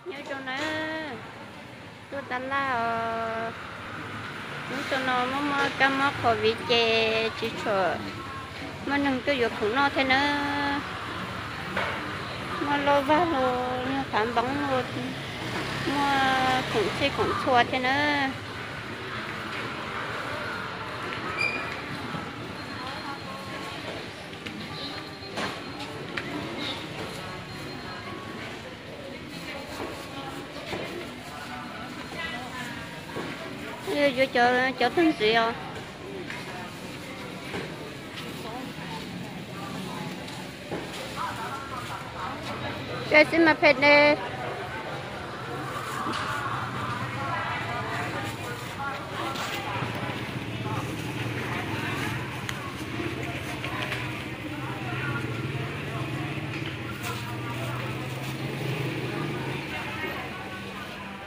Nyob zoo na, tuaj tab laj os. Hnub zoo no muaj muaj kab mob covid ces tsis tshua muaj neeg tuaj yuav khoom noj thiab na. Muaj lauj vag los yog phav npoo los, muaj khoom txhij khoom txhua thiab na. Yuav cov, cov tug ntxiv os. Tsis xij mas phem ne.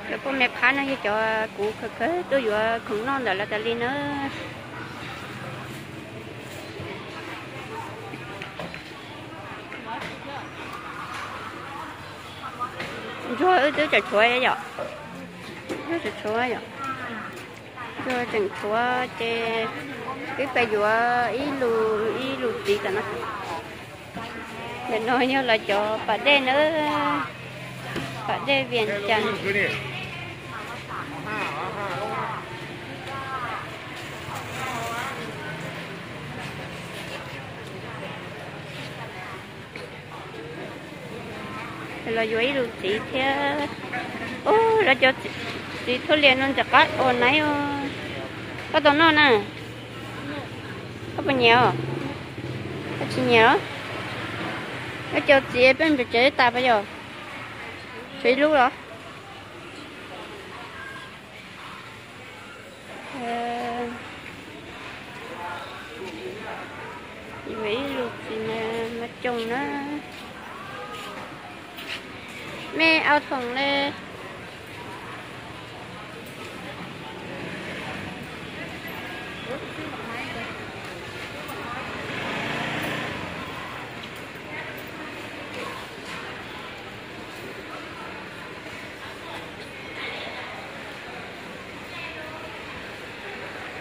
Cov poj me phab no yog cov kuv khaws khaws tuaj yuav khoom noj ntawm lawv tas li na. Ntsuag wb twb tseem tshuav yom, twb tseem tshuav yom, ntsuag tseem tshuav ces wb pais yuav ib lus, ib lus txiv tam no. Ntawm no yog lawv cov pas dej na, pas dej Vias Cas. Los yuav ib lus txiv thiab. Ub, lawv cov txiv thuj lias no ntxim qab ua na. Koj tau noj na? Koj puas nyiam os? Koj tsis nyiam los? Lawv cov txiv peb npes tsev tas pas yog tshuav ib lub los. Yuav ib lus txiv mas coos na. Me au thoom le.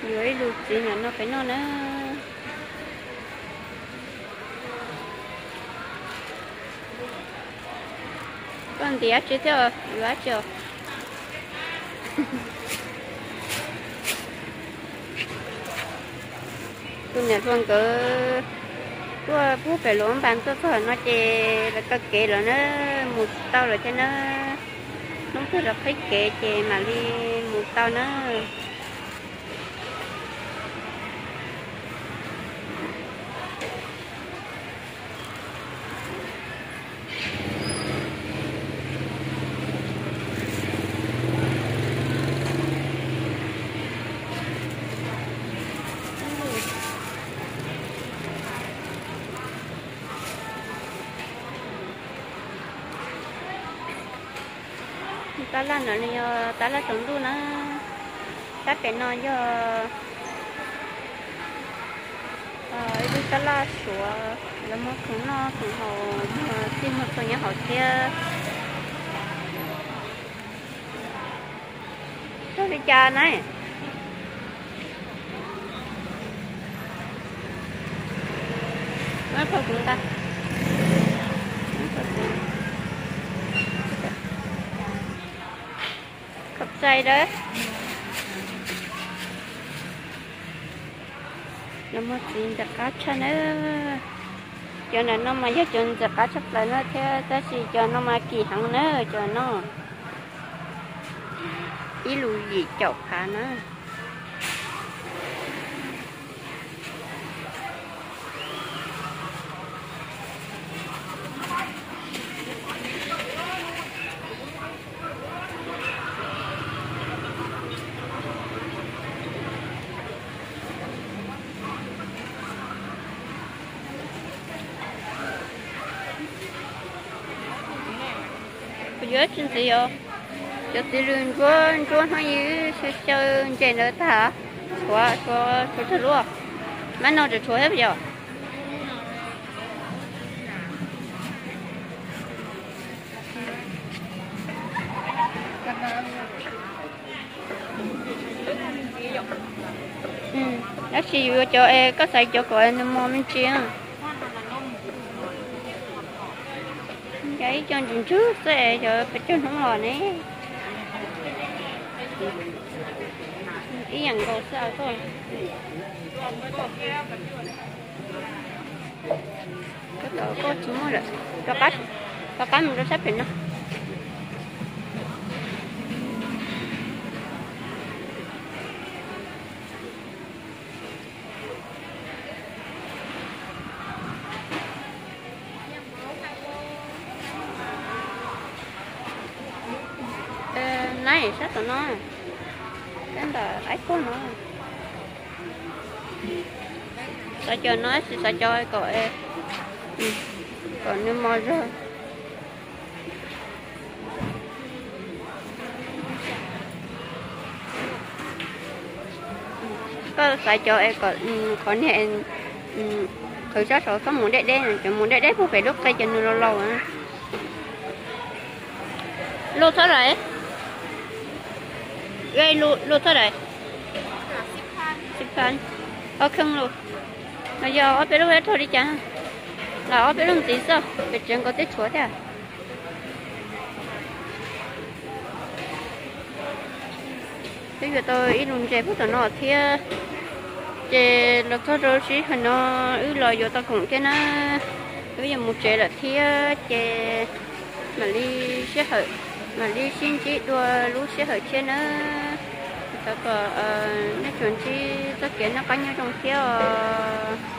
Yuav ib lus txiv nim no pem noj na. Koj ntim dab tsi thiab, yuav dab tsi os? Tus niam hluas nkawd tuaj pub pem Luam Npas tuaj txog no ces lawv taw kev lawm na, mus tsis tau lawm thiab na. Hnub twg lawv qhib kev ces mam li mus tau na. Tab laj no yog tab laj tsaus ntuj na. Sab pem no yog ib lub tab laj Suav, lawv muag khoom noj khoom haus, muag txij muag txhua nyob hauv thiab. Txog li cas na? Khom txais dawb. Los muag txiv ntxim qab tshaj na. Cov ntawm no mas yog cov ntxim qab tshaj plaws na thiab, tab sis cov no mas kim heev na, cov no ib lus yim caum phav na. Kuv yuav tsis ntxiv os. Cov txiv lws ntsuab ntsuab hnub ib xyaw xyaw ntses ntawd tag, tshuav tshuav tshuav tag lub. Mab no tseem tshuav thiab puas yog? Tab sis yuav cov es koj xaiv cov kom nws mos me ntsis. Yog ib co ntsws ntswg xwb es yog pes tsawg hnub los ne. Ib yam nkaus xwb. Koj koj tsis muaj lawm, rov qab mus rau sab pem no. Nab sab tom no, sab ntawm Aib Kuag no. Xav cov no, tab sis xav cov kom, kom nws mos zog. Koj xaiv cov es kom qhov niag qhwv sab saud txhob mus deb deb, cov mus deb deb puag pem lub qe ces nws laus laus. Lub thaj dais, lub thaj dais, ob kheej lub. Los yog ob peb lub, rau li cas? Los ob peb lub ntxiv xwb, pem tsev nkaus teb tshuav thiab. Twb yuav tau ib lub ntses puag tom no thiab, ces los txog rau sij hawm no wb los yuav tau khoom thiab na, wb yuav mus tsev lawm thiab ces mam li sij hawm, mam li sib ntsib dua lub sij hawm tshiab nawb. Thov kom nej tsuas ntsib txoj kev noj qab nyob zoo thiab os.